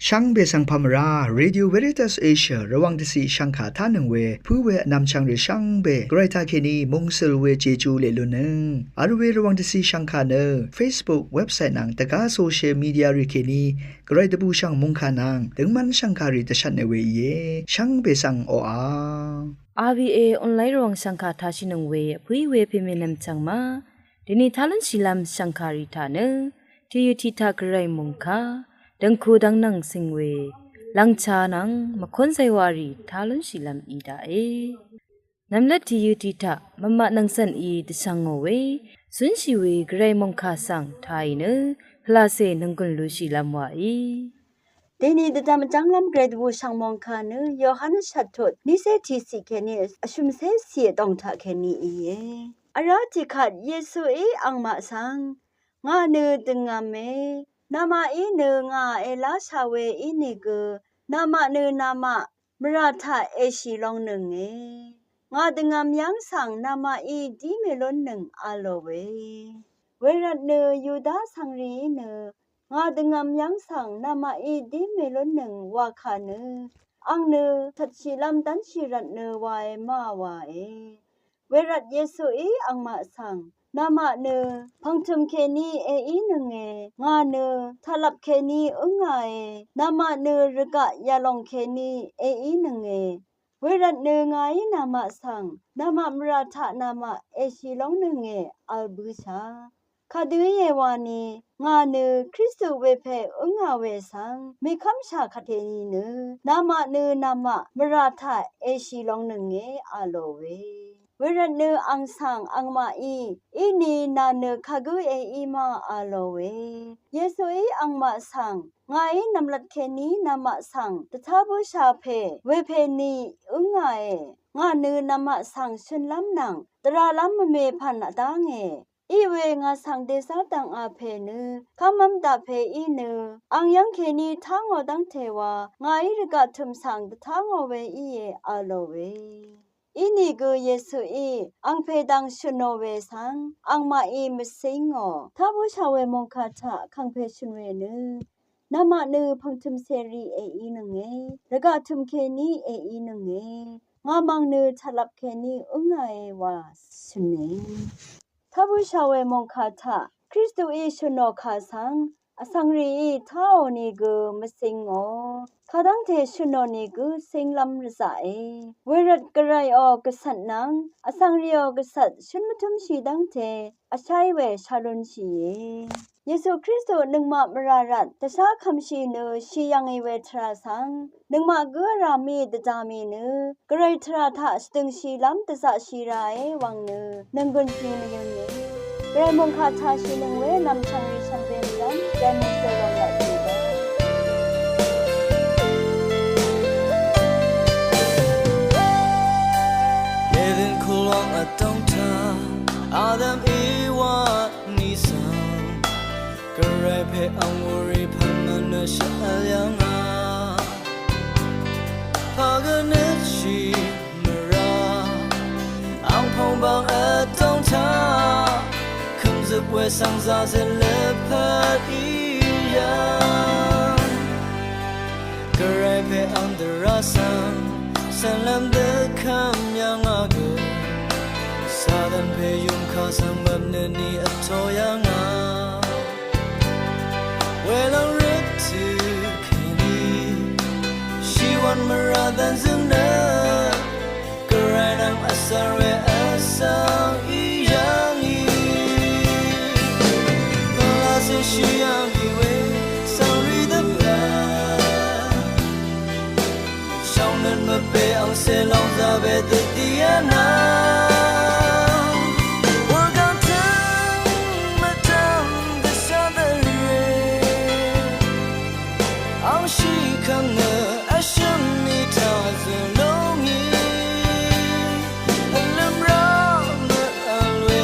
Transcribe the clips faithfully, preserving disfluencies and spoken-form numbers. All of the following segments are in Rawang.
Shvngbe svng pamvrá, Radio Veritas Asia Rvwàng dvciq shvngkà tánøng we pǿ we vnvmchvng rì shvngbe Gvray taqkèní mungsøl we Jeju leq lunnøng vl we Rvwàng dvciq shvngkà nø Facebook, website nvng dvgá social media rì kèní Gvray dvbùshv̀ng mòngkà nvng døngmv́n shv̀ngkàrì dvshvtne we íe. Shvngbe svng oqà RVA online Rvwàng shv̀ngkà tashìnøng we vpǿí we pèmènvm chv̀ng ma. Dèni tá lúnshìlv́m shv̀ngkàrì taq nø tìyø tiq taq Gvray mòngkà døngku dv́ng nvng sing we lv̀ngchá nvng mvkún zaywàrì tá lúnshìlv́m í daqe. Nvmlvt tìyø tiq taq mvmaq nvng zv̀n í dvshvngò we zúnshì we Gvray mòngkà svng tàì nø pvlacè nònggùn lushìlv́m wàí. Dèni dvdvm vjv́nglv́m Gvray dvbùshv̀ng mòngkà nø Yohan shvttut nícé tiqciq kèní vshø̀mcé ciq vdòng taq kèní íe. Vrá tiqkvt Yesuí angmaq svng, ngà nø døngv̄me, namaqí nø ngà èláshà we ínìgø, namaq nø namaq mvrà taq èshì longnønge. Ngà døngv̄m yv́ng svng namaqí dí mèlúnnøng a lò we. Wervtnø Yuda vsvngrìí nø ngà døngv̄m yv́ng svng namaqí dí mèlúnnøng wa kà nø, ang nø tvtshìlv́m dv́nshì rvtnø wae má wae. Wervt Yesuí angmaq svng, namaq nø pv̀ngtø̀m kèní èínønge, ngà nø taqlvp kèní ǿngàe, namaq nø rvgaq yalòng kèní èínønge. Wervtnø ngàí namaq svng, namaq mvrà taq namaq èshì lóngnønge vl bǿshà. Kadø íe wani, ngà nø Kristu wepè ǿngà we svng mèkv́mshà kvtkèní nø, namaq nø namaq mvrà taq èshì lóngnønge a lò we. Wervtnø ang svng angmaqí, íni nà nø kagǿ èí ma a lò we. Yesuí angmaq svng, ngàí nv̀mlat kèní namaq svng dvtá bǿshà pè wepèní ǿngàe. Ngà nø namaq svng shønlv́m nvng dvralv́m mvme pv̀n vdánge. Iwe ngà svng dèzá dv̀nga pè nø, kv́mv́m daq pè í nø, ang yv́ng kèní tángò dv́ngte wa, ngàí rvgaq tø̀m svng dvtángò we íe a lò we. Inìgø Yesuí, angpè dang shø̀nò we svng, angmaqí mvcíngò. Tá bǿshà we mòngkà taq kàngpè shø̀n we nø, namaq nø pv̀ngtø̀m cèrì èínønge, rvgaq tø̀m kèní èínønge, ngà mv̀ng nø taqlvp kèní ǿngàe wa shø̀ne. Tá bǿshà we mòngkà taq, Kristuí shø̀nò kà svng, vsvngrìí táò nìgø mvcingò. Kadv́ngte shø̀nò nìgø cínglv́m rvzaqe. Wervt Gvrayò gvcvt nvng, vsvngrìò gvcvt shǿn mvtǿmshì dv́ngte, vsháí we shá lúnshìe. Yesu Kristu nøngmaq mvrà rvt, dvshá kvmshì nø shì yv̀ngì we tvrà svng, nøngmaq gǿ vrà mì dvda mì nø, Gvray tvrà taq shvdø̀ngshìlv́m dvzaqshì ràe wvng nø, nònggùn pì mvyø̀nge. Gvray mòngkà tashìnøng we nv̀mchv̀ng rì shvngbe mvdv́m, Gvray mòngkà lòng laq jì dv́ng. Eden kulwang vdòng taq, Adam Ewa nìsvng, Gvray pè ang wurì pv̀n mvnø shvvl yv̀ngà. Pagø nøtshì mvrà, angpong bang vdòng taq, kø̀mzøp we svng zazøt lvpat í yv̀ng. Gvray pè ang dvrá svng, cv̀nlv́m dvkvm yv̀ngà gø, Satan pè yùngkà svng bv̀m nø ni vtō yv̀ngà. Welòng røt tø̀ kèní, shìwv̀n mvrà dv̀nzø̀ng nø, Gvray nvng vsvng we vsvng í yv̀ngì. Pvlacè shì yv̀ngì we, svng rì dvpvt. Shvngnøt mvpè angcè lòng zaqwe dvdì vnvng. Wurgvng tøng mvdv̀m dvshá dvrè. Angshì kv̀ng nø vshø̀m mì taq zø̀ lúngì. Vlø̀m rá mvvl we.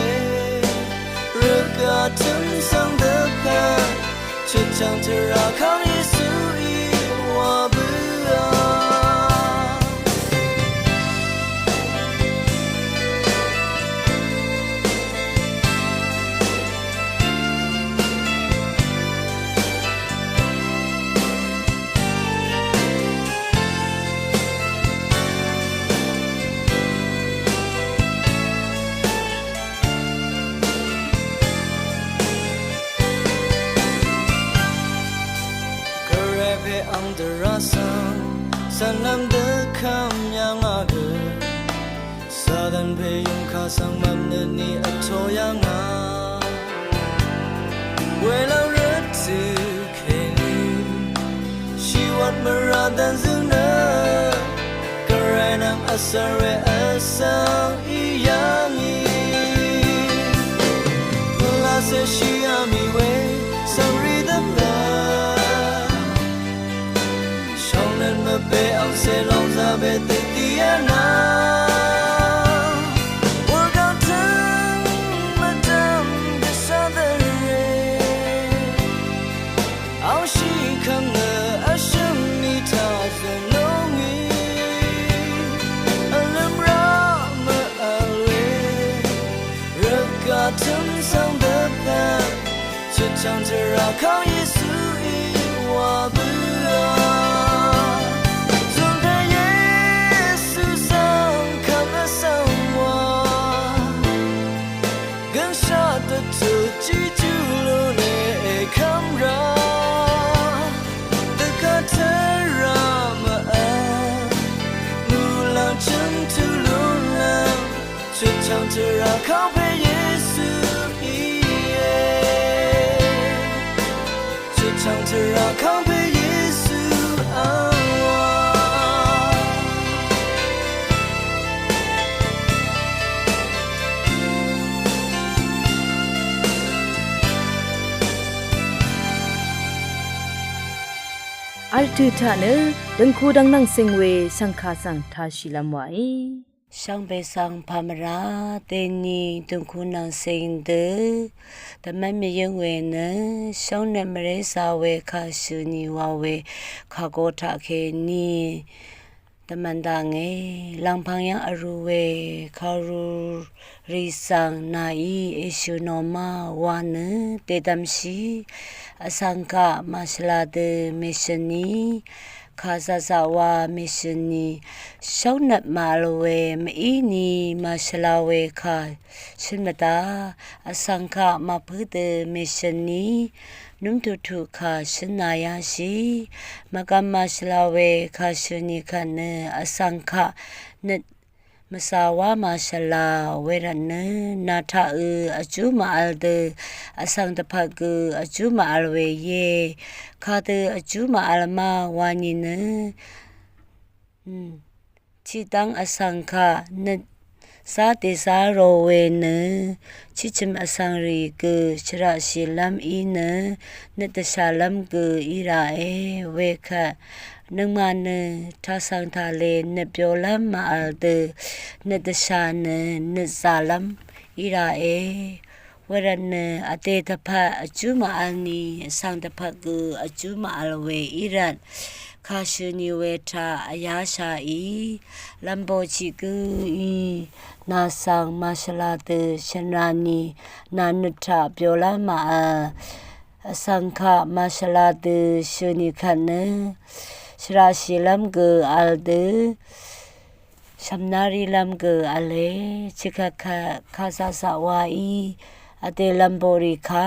Rvgaq tø̀m svng dvpvt, chøtchv̀ng tvrà kang Yesuí wa bǿà. Ang dvrá svng cv̀nlv́m dvkvm yv̀ngà gø, Satan pè yungkà svng mvpnøtni vtō yv̀ngà. Welv́ng rvtø̀ kèní shìwvt mvrà dv̀nzø̀ng nø, Gvray nvng vsvr we vsvng í yv̀ngì. Pvlacè shìá mì we svngrì dvpvt shóngnøt mvbe angcè lóngzà be dø dìá nà. Wurgvng tø̀ng mvdv̀m dvshà dvre. Angshì kv́m nø vshø̀m mì taq zø̀n lúngì. Vlø̀m rá mvvl we rvgaq tø̀m svng dvpvt. Chøtchv̀ng tvrà kang Yesuí wa bǿà. Zùngpè Yesu svng kvt vsvng wa. Gønshaq dvtø̀ tiqjú lúne èkv́m rá. Dvgvt tvrà mvvl muqlàng chø̀m tø̀ lúnlv́m. Chøtchv̀ng tvrà kangpè Yesu íe. Chøtchv̀ng tvrà kangpè Yesu angwà. Vl tø̀ taq nø døngku dvng nvng seng we shv̀ngkà svng tāshìlv́m wàí. Shvngbe svng pà mvrá dèní døngku nvng seng dø dvmv́n mvyǿng we nø shóngnøt mvré zà we kàshø̀ nì wa we kàgo taq kèní dvmvn dv̀nge. Lv̀ngpv̀ng yv́ng vrū we kàrurì svng nàí èshø̀ nò má wa nø dèdvmshì. Vsvng kaq màshvla dø mèshø̀n nì kàzaqzaq wa mèshø̀n nì shóngnøt màvl we mvíni màshvla we kà shøn mvdá. Vsvng kaq màpǿ dø mèshø̀n nì nǿmtuqtuq kà shøn nàyáshì. Mvgvm màshvla we kàshø̀ nì kvt nø vsvng kaq nøt mvzà wá màshvla wervt nø nà taqø vjú màvl dø vsvng dvpvt gø vjú màvl we íe. Kadø vjú màvl má wa nìnø tiqdv́ng vsvng kaq nøt zá dèzá rò we nø tiqchø̀m vsvng rì gø shvraqshìlv́m í nø nøt dvshàlv́m gø í ràe. Wekvt nøngmaq nø taq svng taq le nøt byolv́m màvl dø nøt dvshà nø nøt zàlv́m í ràe. Wervt nø vdè dvpvt vjú màvl nì vsvng dvpvt gø vjú màvl we í rvt kàshø̀ nì we taq vyáshàì. Lv̀mboq tiq gǿí nà svng màshvla dø shø̀n rà nì nà nøt taq byolv́m màvl. Vsvng kaq màshvla dø shø̀ nì kvt nø shvraqshìlv́m gø vl dø shv̀mná rílv́m gø v̄le. Tiqkvt kà kàzaqzaq waí vdè lv̀mboq rì kà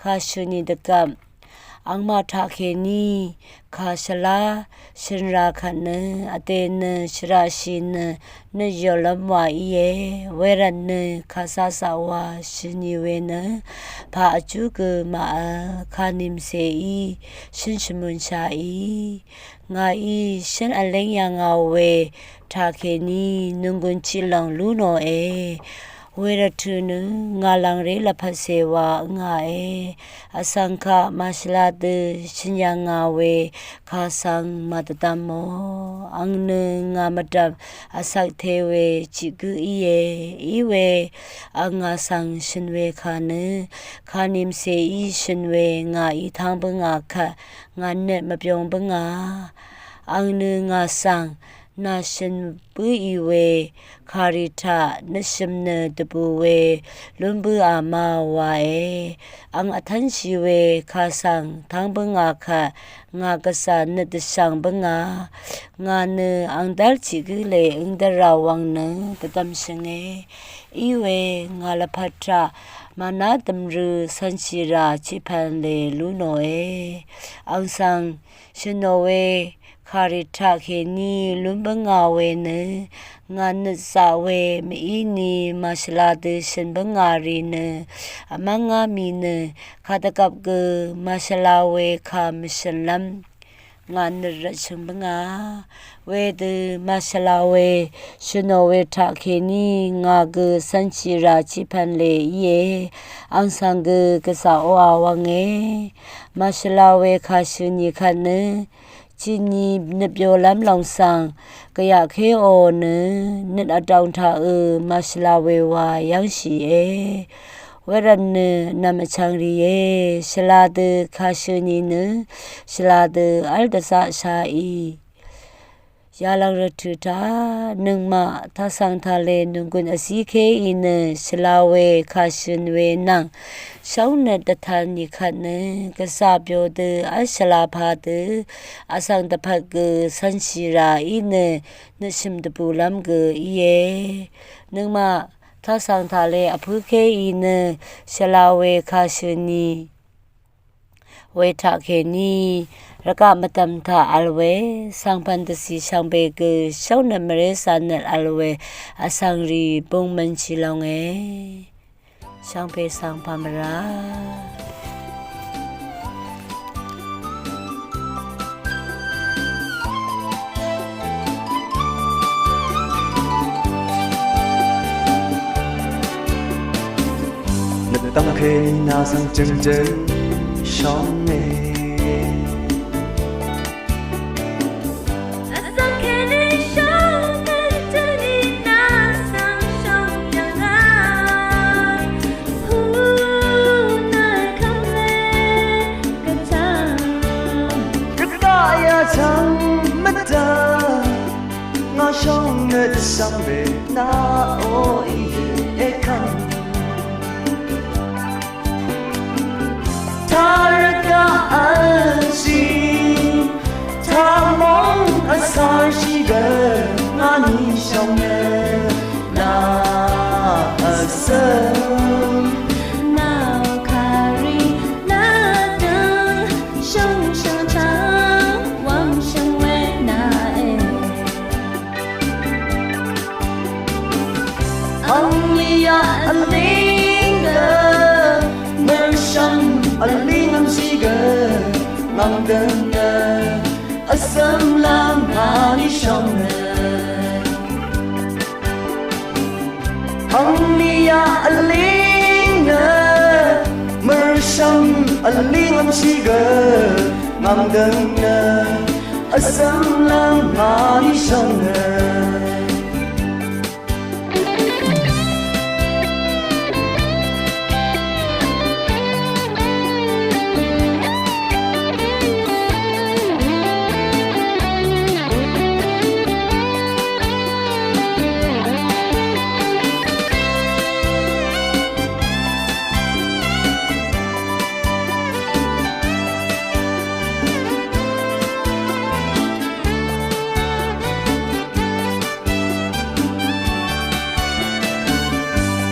kàshø̀ nì dvgvp angmaq taqkèní kà shvlá shø̀n rà kvt nø vdè nø shvraqshì nø nøt yòlv́m wa íe. Wervt nø kàzaqzaq wa shø̀ nì we nø pà vjú gø màvl kànìmcèí shøn shvmùnshàì. Ngàí shǿn vléng yà ngà we taqkèní nònggùn tiqlv̀ng lú nòe. Wervt tø̀ nø ngà lv̀ngré lvpvtcè wa ǿngàe. Vsvng kaq màshvla dø shø̀n yà ngà we kà svng màdvdvmò. Àng nø ngà mvdv̀m vsvk te we tiq gǿ íe. Iwe àng ngà svng shø̀n we kà nø kànìmcèí shø̀n we ngàí tv́ng bǿngà kvt ngà nøt mvbyōng bǿngà. Àng nø ngà svng nà shø̀n bǿì we kàrì taq nøtshø̀m nø dvbù we lún bǿà ma wae. Àng vtv́nshì we kà svng tv́ng bǿngà kvt ngà gvzà nøt dvshv̀ng bǿngà. Ngà nø àng dv́l tiq gǿ lè ǿng dv́ra wvng nø dvdv̀m shø̀nge. Í we ngà lvpat taq màná dø̀mrø cv̄nshì rà tiq pv̀n lè lú nòe. Àng svng shø̀n nò we kàrì taq kèní lún bǿngà we nø ngà nøt zaq we mv-í ni màshvla dø shø̀n bǿngà rì nø vmv́ngá mì nø kàdvgvp gø màshvla we kà mvshø̀nlv́m ngà nøt rvtshø̀ng bǿngà. Wedø màshvla we shø̀n nò we taq kèní ngà gø cv̄nshì rà tiq pv̀n lè íe. Àng svng gø gvzà oqà wvnge. Màshvla we kà shø̀n nì kvt nø tiq ni nøt byolv́m lòng svng gvyaqkéò nø nøt vdòng taqø màshvla we wa yv́ngshìe. Wervt nø nv̀m vchv̀ng rìe. Shvla dø kà shø̀n nì nø shvla dø v́l dvzaqshaì. Yalvng rvtø̀ taq nøngmaq taq svng taq lè nònggùn vzíkéì nø shvla we kà shø̀n we nvng shóng nøt dvtv̄n nì kvt nø gvzà byo dø v́l shvla padø vsvng dvpvt gø cv̄nshì rà í nø nøtshø̀m dvbùlv́m gø íe. Nøngmaq taq svng taq lè vpǿkéì nø shvla we kà shø̀n nì we taq kèní rvgaq mvdv̀m taq vl we svngpv̀n dvcì shvngbe gø shóng nøt mvré zà nøt vl we vsvng rì bung mv̄nshì longe. Shvngbe svng pà mvrá. Nøt dv́ngke nà svng jø̀ngjø̀ng shónge. Rvgaq yachvng mvdv̀m ngà shóng nøt shvngbe nà o íe èkv́ng. Taq rvgaq vlshì, taq móng vcàrshì gø ngà nì shvngbe nà vsø̀m. Nà kàrì nà dø shóng shvngbe wvng shvngbe nà e. Angliya aling gø mvshvm aling amshi gø ngvng dønge asvm lang ani shvnge. Angliya aling gø mvshvm aling amshi gø ngvng dønge asvm lang ani shvnge.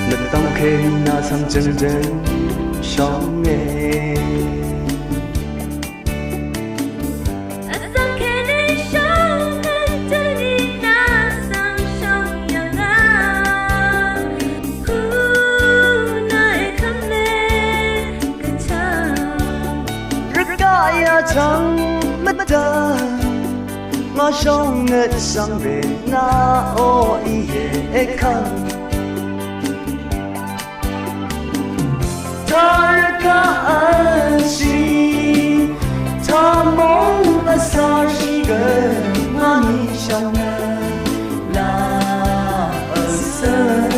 Nøt dv́ngke nà svng jø̀ngjø̀ng shónge. Rvgaq yachvng mvdv̀m ngà shóng nøt shvngbe nà o íe èkv́ng. Taq rvgaq vlshì, taq móng vcàrshì gø ngà nì shvnge. Nà vsø̀m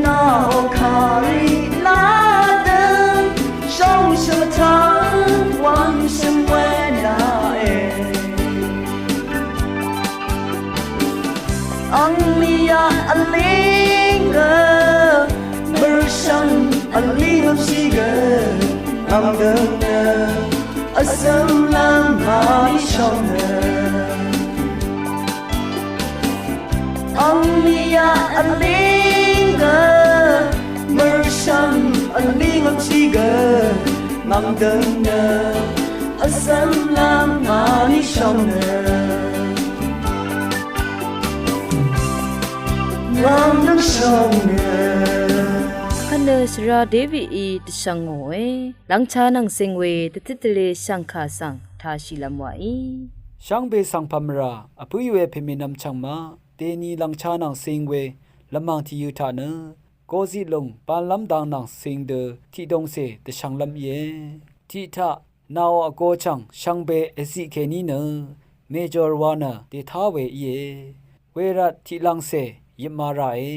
nà o kàrì nà dø shóng shvtaq wvng shvngbe nà e. Vlíng gø mørshv̀ng vlíng vpshì gø ngv̀ng dø̀ng nø vzø̀m lv́m màní shv̀ng nø. Angliya vlíng gø mørshv̀ng vlíng vpshì gø ngv̀ng dø̀ng nø vzø̀m lv́m màní shv̀ng nø. Ngv̀ng dø̀ng shv̀ng nø. Vkvt nø svra Davidí dvshv̀ng ngòe. Lvngcha nvng cing we dvtøt dvle shv̀ngkà svng tāshìlv́m wàí. Shvngbe svng pv̀mrà vpǿí we pèmènvm chv̀ngmaq dèni lvngcha nvng cing we lvmàng tìyø̄ taq nø goqziq lùng banlv́m dang nvng cing dø tiqdongcè dvshvnglv́m íe. Tiq taq nàò vgo chv̀ng shvngbe èziq kèní nø mèjòr wa nø dètá we íe. Wervt tiqlvngcè yøpma ràe.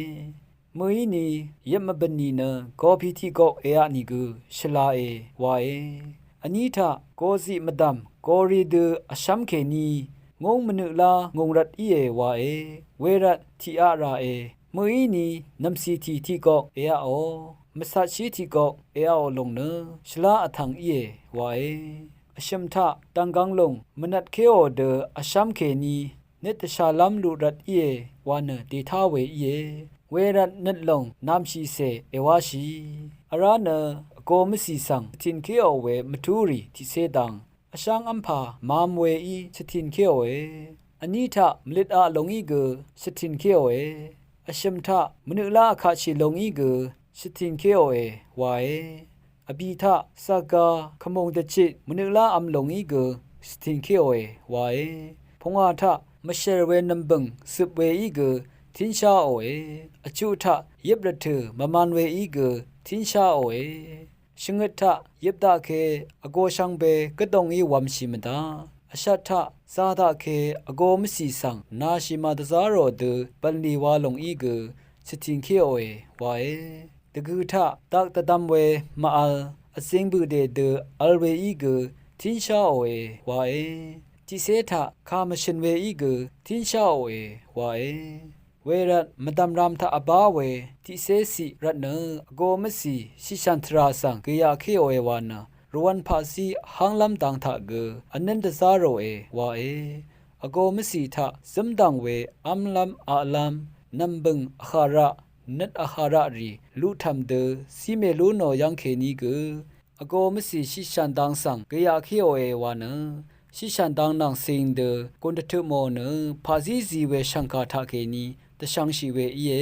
Mø̀íni yøp mvbø̀n nìnø gopi tiqgoq èaq nìgø shvlae wae. Vní taq goziq mvdv̀m gori dø vshv́m kèní ngúng mvnøqlá ngūng rvt íe wae. Wervt tiqaq ràe. Mø̀íni nv̀mcìtì tiqgoq èaqò, mvcatshí tiqgoq èaqò lòng nø shvlá vtv̀ng íe wae. Vshø̀m taq dv̀nggvng lòng mvnvtkéò dø vshv́m kèní nøt dvshàlv́m luq rvt íe wa nø dètá we íe. Wervt nøt lòng namshìcè èwáshì. Vrá nø vgo mvcì svng shvtìnkéò we mvtúrì tiqcé dang vsháng v́mpà mam weí shvtìnkéòe. Vní taq mvløt aq lòngí gø shvtìnkéòe. Vshø̀m taq mvnøqlá vkaqshì lòngí gø shvtìnkéòe wae. Vbì taq zaga kvmùng dvchit mvnøqlá v̄m lòngí gø shvtìnkéòe wae. Pungwà taq mvshèr we nv̀mbø̀ng zøp weí gø tínsháòe. Vchuq taq yøp rvtø̀ mvman weí gø tínsháòe. Shvngøt taq yøp daqke vgo shvngbe gvdongí wv̄mshì mvdaq. Vshat taq za daqke vgo mvcì svng nashìma dvzá rò dø bv̀nlì wa lòngí gø shvtìnkéòe wae. Dvgø taq dak dvdvm we mvvl vzing bø̀dè dø vl weí gø tínsháòe wae. Tiqcé taq kà mvshø̀n weí gø tínsháòe wae. Wervt mvdv̀m ram taq vbá we tiqcé ciq rvtnø vgo mvcì shiqshàn tvrà svng gvyaqkéòe wa nø rvwv̄n paqzí vhánglv́m dang taq gø vnǿn dvzá ròe wae. Vgo mvcì taq zǿmdv̀ng we v́mlv́m aqlv́m nv̀mbø̀ng vhàraq nøt vhàraq rì luqtv̀m dø zí mèlú nò yv́ng kèní gø vgo mvcì shiqshàn dang svng gvyaqkéòe wa nø shiqshàn dang nvng cing dø gùn dvtøpmò nø paqzí zi we shv̀ngkà taqkèní dvshvngshì we íe.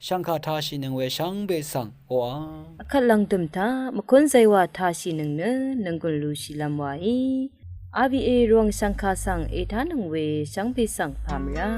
Shv̀ngkà tāshìnøng we shvngbe svng oqà vkvt lv̀ngdø̀m taq mvkún zaywà tāshìnøng nø nònggùn lushìlv́m wàí. Abiq e rvwv̀ng shv̀ngkà svng ètánøng we shvngbe svng pàmvrá.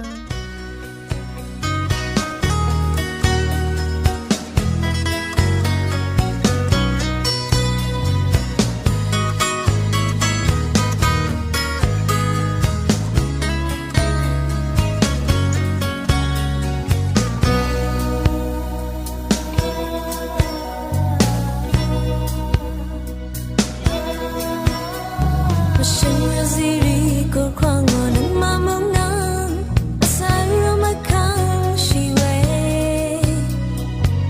Mvshø̀ng rvzìrì gurkwang ò nøngmaq mvngv̀ng vsvng rvmvkv̀ngshì we.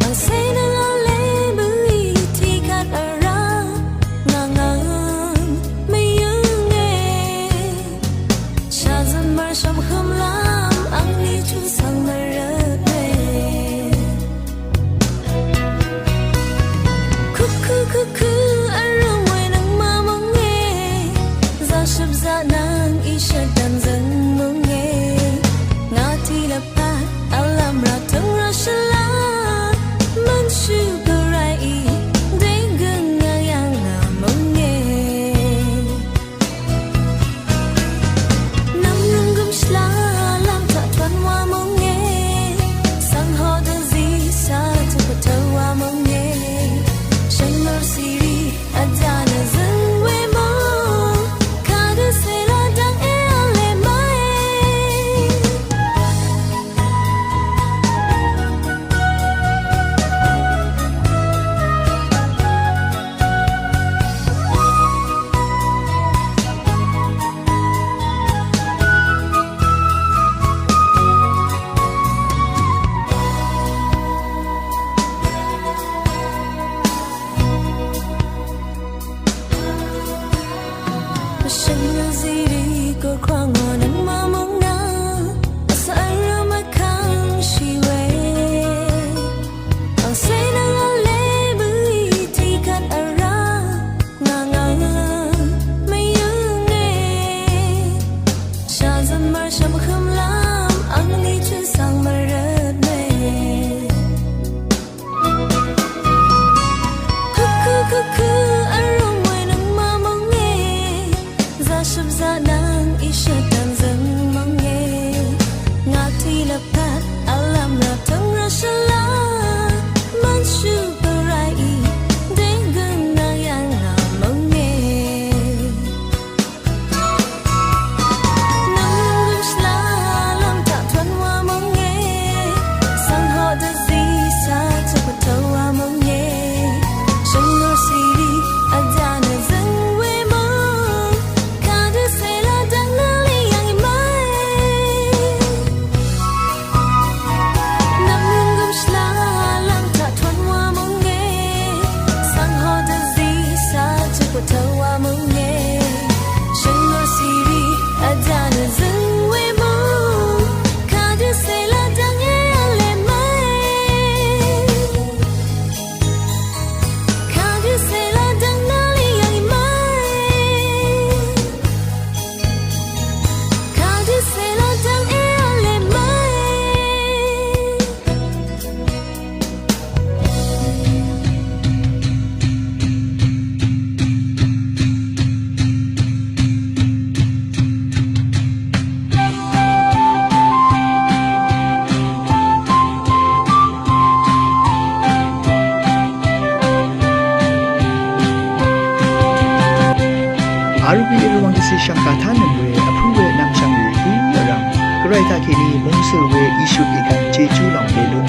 Angcé nøngaq lé bø̀í tiqkvt vrá ngà ngv̀ng mvyǿnge. Shàzø̀m mv̀rshv̀m hømlv́m angní chuq svng mvrøt we. Kuku kuku vrø̀m we nøngmaq mvnge. Zaqshøp zaq nvng í shvdv̀n zøng mvnge. Ngà tiq lvpat vlv́m rvtø̀ng rvshvlá mvnshú gvray í dègø̀ng yv̀ng yv̀ng ngà mvnge. Nv̀mrø̀ng gø̀m shvlá lv́m taq tv̀n wa mvnge. Svng hoqdø zí shá tø pvtø wa mvnge. Shvngø̀r siri vdá nø zøng we mò. Kadø cèlá dv́ng é v̄le mv́e. Nø zìrì gurkwàng ò nøngmaq mungà vsvng vrø mvkv́ngshì we. Angcé nøng v̄le bø̀í tiqkvt vrá ngà ngà mvyǿnge. Shàzø̀m mv̀rshv̀m hømlv́m angní chø̀n svng mvrøt mè. Køkø køkø vrø̀m we nøngmaq mvnge. Zaqshøp zaqnvng ìshøt dv̀nzøng mvnge. Ngà tiq lvpat vlv̀m rvtø̀ng rvshvlá mvnshø bvray í dègø̀n nvng yv̀ng ngà mvnge. Nv̀mgø̀m shvlá lv́m taq tv̀n wa mvnge. Svng hoq dvzí shá chvpvtø̀ wa mvnge. Shvngø̀r sìrì vdà nø zø̀ng we mø̀ng. Kadø cèlá dv̀ng nø lì yv̀ng í mv́e. Nv̀mgø̀m shvlá lv́m taq tv̀n wa mvnge. Svng hoq dvzí shá chvpvtø̀ wa mvnge. Shvngø̀r sìrì vdà nø zø̀ng we mø̀ng. Kadø cèlá dv̀ng e v̄le mv́e. Kadø cèlá dv̀ng nø lì yv̀ng í mv́e. Kadø cèlá dv̀ng e v̄le mv́e. Arvbì Rvwàng dvcì shv̀ngkà tánøng we vpǿ we nvmshv̀ng rì í vrv̀m. Gvray taqkèní mungsø̀ we ìshut ìgv̀n jejú lòng we lún